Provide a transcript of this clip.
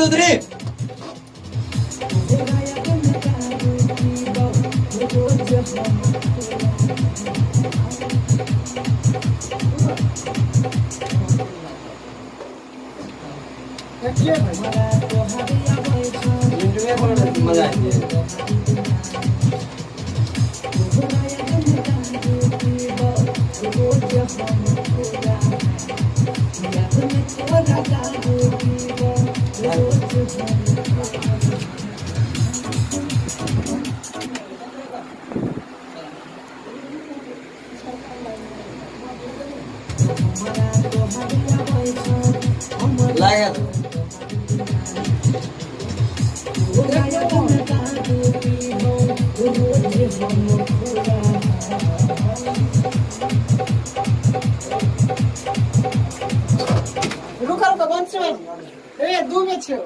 2 3। मजा आबि गेल। लागल। रुका रुका, बंद छौ। ए, 2 में छौ।